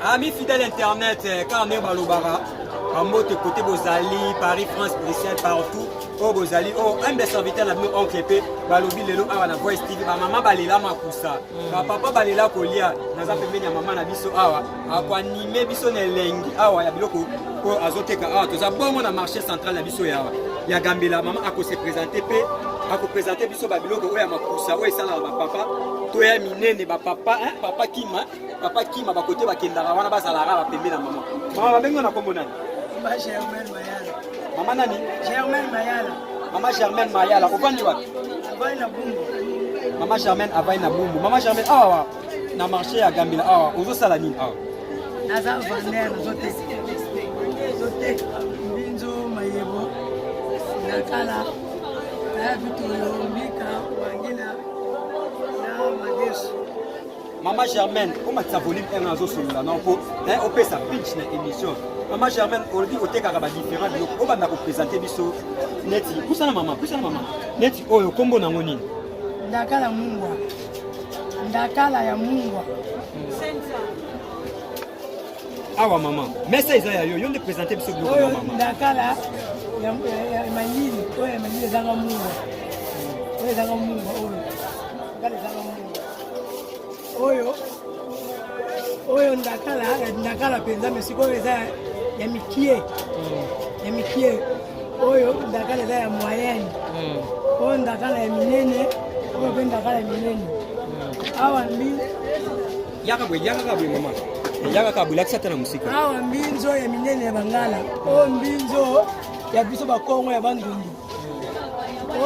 Ami fidèle internet, eh, kaka ndenge balobaka bambote kote bozali Paris, France, Bruxelles, partout oyo bozali oyo oh, humble serviteur na bino oncle mpe balobi lelo awa na Voice TV bamama balela makusa bapapa balela kolia. Naza pembeni ya mama na biso awa akoanime biso na elengi awa ya biloko oyo azoteka awa. Toza bongo na marché central na biso ya Gambela. Mama akose présenter mpe akopresente biso babiloko oyo ya makusa oyo esalaka bapapa to ya minene bapapa, papa kima papa kima bakote bakendaka wana bazalaka bapembe na mama. Mama, babengi na kombo nani? Mama Germaine Mayala. Mama nani? Germaine Mayala. Mama Germaine Mayala, ovandi wapi? Avandi na Bumbu. Mama Germaine avandi na Bumbu. Mama Germaine, awa na marché ya Gambela awa ozosala nini awa? Naza vendeur, nazoteka. Nazoteka mbinzo, mayebo, nakala, na vitoyo, mbika, wangila na madesu. Mama Germaine, omatisa volume 1 azosolola na mpo opesa pinch na émission. Mama Germaine, olobi otekaka ba différents biloko, obanda kopresente biso neti pusana mama, pusana mama, neti oyo kombo nango nini? Ndakala mungwa. Ndakala ya mungwa. Awa mama, mesa eza ya yo, yo nde présente biso biloko na mama. Ndakala ya malili, oyo ya malili ezanga mungwa. Oyo ezanga mungwa oyo. Ndakala ezanga mungwa. Oyo oyo ndakala ndakala mpenza, mais sikoyo eza ya mikie ya mikie. Oyo ndakala eza ya moyenne, oyo ndakala ya minene, oyo mpe ndakala ya minene. Awa mbi Yaka boye, yaka kaka boye mama, yaka kaka boye, lakisa ata na mosika. Awa mbinzo ya minene ya bangala, oyo mbinzo ya biso bakongo ya Bandundu,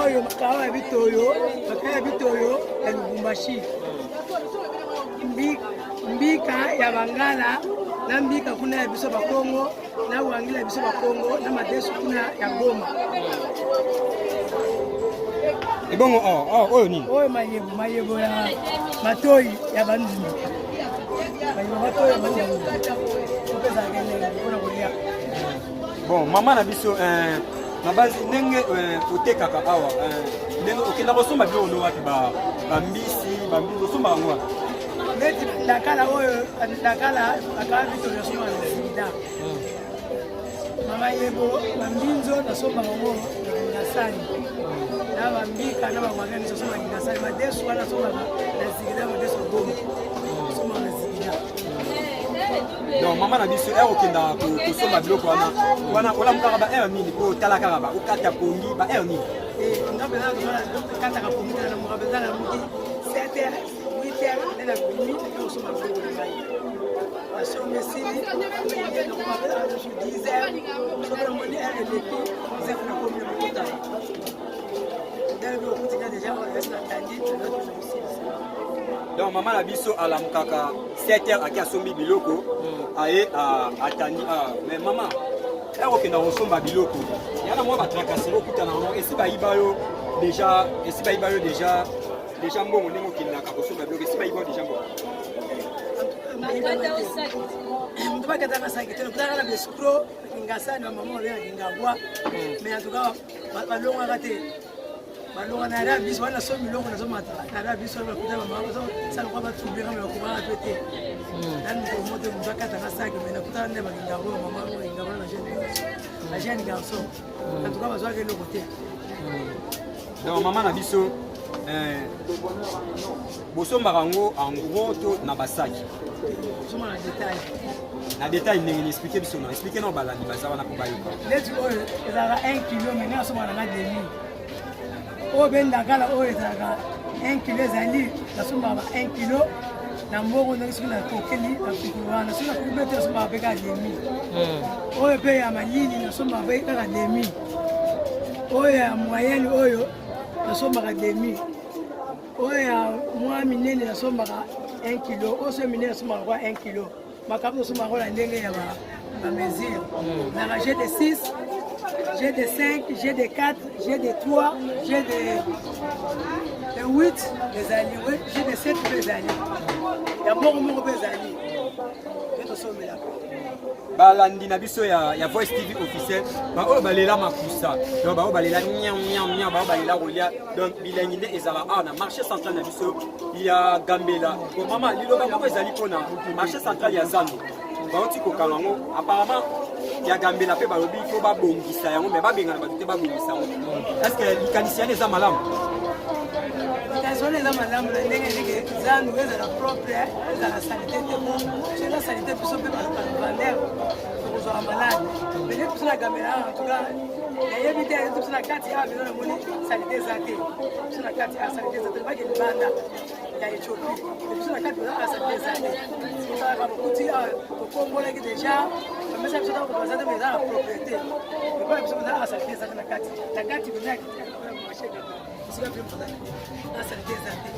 oyo makawa ya bitoyo, makawa ya bitoyo ya Lubumbashi, mbika ya bangala na mbika kuna ya biso bakongo na wangila ya biso bakongo na madesu kuna ya Goma. Ebongo awa oyo nini? Oyo mayebo, mayebo ya matoi ya Bandundu, mayebo matoi ya Bandundu opezalaka elengi mpona kolia. Bon, mama na biso, na basi ndenge otekaka awa, ndenge okenda kosomba biloko no wapi? Bambisi, bambisi osomba yango wapi? Neti ndakala oyo, ndakala bakala bito nasomba na Zigida. Mama yebo, bambinzo nasomba yango na Kingasani, na bambika na bawanga nyonso nasomba na Kingasani. Madesu wana nasombaka na Zigida, madesu ya Goma nasombaka na Zigida. Donc mama na biso, ere okendaka kosomba biloko wana wana, olamukaka ba heure nini po otala kaka ba okata pongi ba heure nini? Nga mpenza kataka pongi te, nalamuka mpenza, nalamuki 7 heures, 8 heures nde nabimi, nake kosomba biloko na ngai. Nasombi, esili, nakoma 10 heures. Soki namoni heure eleki, 11 heures, nakomi na mokota ndenge okutika déjà esi natandi. Donc mama na biso alamukaka 7 heures, ake asombi biloko, aye atandi. Mais mama, ere okenda kosomba biloko yana mwa batracasserie okutana yango, esi bayiba yo déjà, esi bayiba yo déjà mbongo? Ndenge okendaka kosomba biloko, esi bayiba yo déjà mbongo? Moto bakataka saki te, okutaka na bescro Kingasani, bamama babengaka Kingabwa, mais en tout cas balongaka te, balonga na yaya biso wana. Somi biloko nazomata na yaya biso wana, bakuta bamama bazosala kwa batubira, me bakomaka pe te nani mokolo moko te moto akatanga saki. Me nakutana nde bakingabwa, mama Kingabwa na jeune garçon, en tout cas bazwaka eloko te. Donc mama na biso, bosombaka yango en gros to na basaki? Soma na détail. Na détail ndenge ni? Explique biso na explique na balandi baza wana mpo bayoka. Neti oyo ezalaka 1 kilo, mais ngai nasombaka nanga demi. Oyo mpe ndakala oyo ezalaka 1 kilo, ezali nasombaka ba 1 kilo na mbongo ndenge soki nakokeli na pikulu wana. Soki nakoki mpe te, nasombaka mpe kaka demi. Oyo mpe ya malili nasombaka mpe kaka demi. Oyo ya moyenne oyo nasombaka demi. Oyo ya mwa minene nasombaka 1 kilo. Oyo so minene nasombaka kwa 1 kilo. Makambo nasombaka na ndenge ya bamesure, naka jet de 6, jet de 5, jet de 4, jet de 3, jet de 8 ezali, jet de 7 mpe ezali, ya moko moko mpe ezali nde tosombelaka. Balandi na biso ya Voice TV officiel, baoyo balela makusa, donc baoyo balela miam miam miam, baoyo balela kolia, donc bilengi nde ezala awa na marché central na biso ya Gambela. Bon, mama, liloba moko ezali mpona marché central ya zando. Bauti kokanga yango apparemment ya Gambela mpe balobi fo babongisa yango, mais babengana bato te, babongisa yango. Est ce que likanisi yana eza malamu? Likanisi wana eza malamu na ndenge ndenge zandu ezala propre, ezala saleté te, po so eza saleté, biso mpe bavendeur tokozwaka malade. Mais nde biso na Gambela, en tout cas nayebi te. Biso na kati awa bino namoni saleté eza te. Biso na kati awa saleté eza te. Bake libanda ya Éthiopie, biso na kati awa saleté eza te. Osalaka bokuti awa, tokombolaki déjà bamesa biso ntango baza te, mais eza na propriété epai biso mpenza. Awa saleté eza te na kati, na kati mpenza ya marché, esika mpe mpenza na saleté eza te.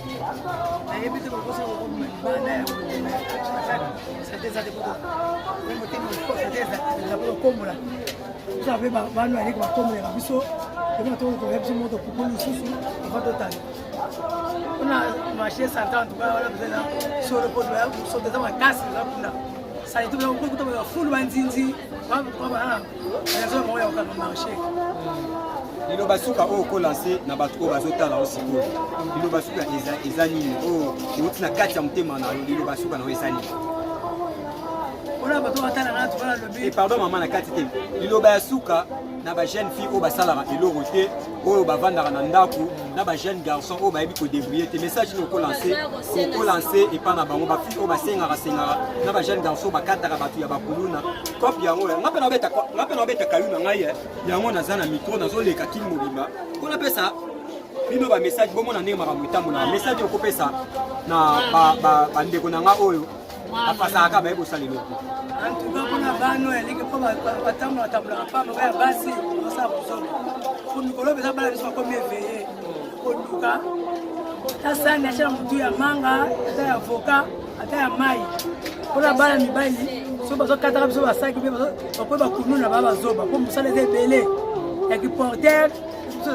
Nayebi te bakosa kokobima libanda ya saleté eza te, poto motema saleté eza te po tokombola. Biso mpe bano aleki bakombolaka biso ema tokoya biso moko tokukuli lisusu avant totala mpona marché central. En tout cas wana mpenza solo, po soto eza makasi, eza kuna saleté, kuta bafulu banzinzi raison bango ya kokanga marché. Liloba suka oyo okolancer na bato oyo bazotala o sikoyo, liloba suka eza nini oyo euti na kati ya motema na yo? Liloba suka na yo eza nini? Mpona bato batalaka tuka, nalobi E pardon mama, na kati te. Liloba ya suka na bajeune fille oyo basalaka eloko te, oyo bavandaka na ndako, na bajeune garçon oyo bayebi kodébrouiller te, message nini okolancer epa na bango, bafille oyo basengaka sengaka, na bajeune garçon oyo bakataka bato ya bakuluna kope yango? Nga mpe nabeta kayu na ngai yango, naza na micro, nazoleka kini mobimba mpo napesa bino bamessage, bomona ndenge makambo etambolaka. Message okopesa na bandeko na nga oyo bafasaka, bayebi kosala eloko? En tout cas mpona bano eleki mpo batambola tambolaka pamba, baya basi basala buzoba, po mikolo mpenza bana biso bakomi éveillé koluka ata sani atia na motu ya manga, ata ya avocat, ata ya mai. Mpona bana mibali so bazokataka biso basaki mpe bakoyi bakununa, baa bazoba, mpo mosala eza ebele ya kiporter. Biso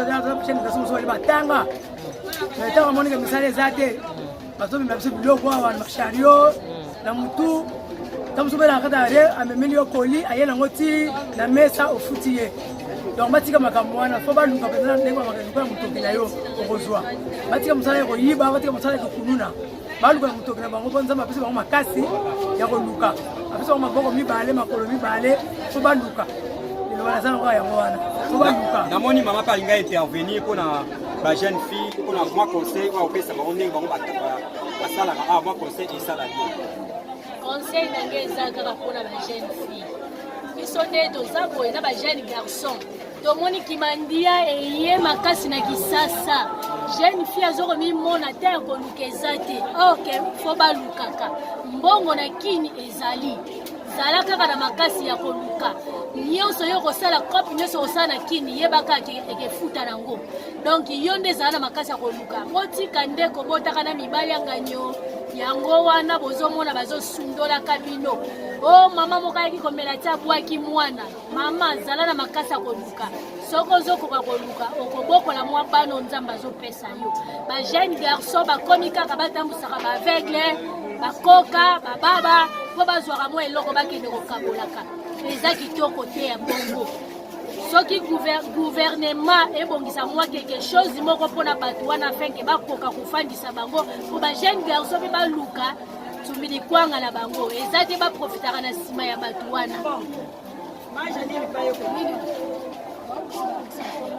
mosusu bali batanga, mais ntango amonike misala eza te, bazomema biso biloko awa na bachariot na mutu. Ntango mosusu belaka kata are amemeli yo koli, aye nango ti na mesa, ofuti ye. Donc batika makambo wana, fo baluka mpenza ndenge baluka ya motoki na yo okozwa. Batika mosala ya koyiba, batika mosala ya kokununa, baluka ya motoki na bango, mpo Nzambe apesi bango makasi ya koluka, apesi bango maboko mibale, makolo mibale, fo baluka. Liloba naza nango yango wana, fo baluka. Namoni mama mpe alinga intervenir mpona bajeune fille, mpona mwa conseil oyo opesa bango ndenge bango basalaka awa. Mwa conseil esala bien. Conseil na ngai eza kaka mpona bajeune fille. Biso nde toza boye na bajeune garçon, tomoni kimandia eye makasi na Kisasa. Jeune fille azokomimona te ya koluka eza te, ok, fo balukaka mbongo na kini ezali. Zala kaka na makasi ya koluka nyonso yo kosala cope, nyonso kosala na kini, yebaka ekefuta nango. Donc yo nde ezala na makasi ya koluka. Botika nde kobotaka na mibali ya nganyo yango wana bozomona bazosundolaka bino. O mama moko ayaki komela ti abwaki mwana. Mama, zala na makasi ya koluka. Soki ozokoka koluka, okobokola mwa bana Nzambe azopesa yo. Bajeune garçon bakomi kaka batambusaka baaveugle, bakoka, bababa, mpo bazwaka mwa eloko bakende kokabolaka. Eza kitoko te ya bongo. Soki gouvernement ebongisa mwa quelque chose moko mpona bato wana, afin que bakoka kofandisa bango, mpo bajeune garçon mpe baluka tumbi likwanga na bango, eza te baprofitaka na nsima ya bato wana.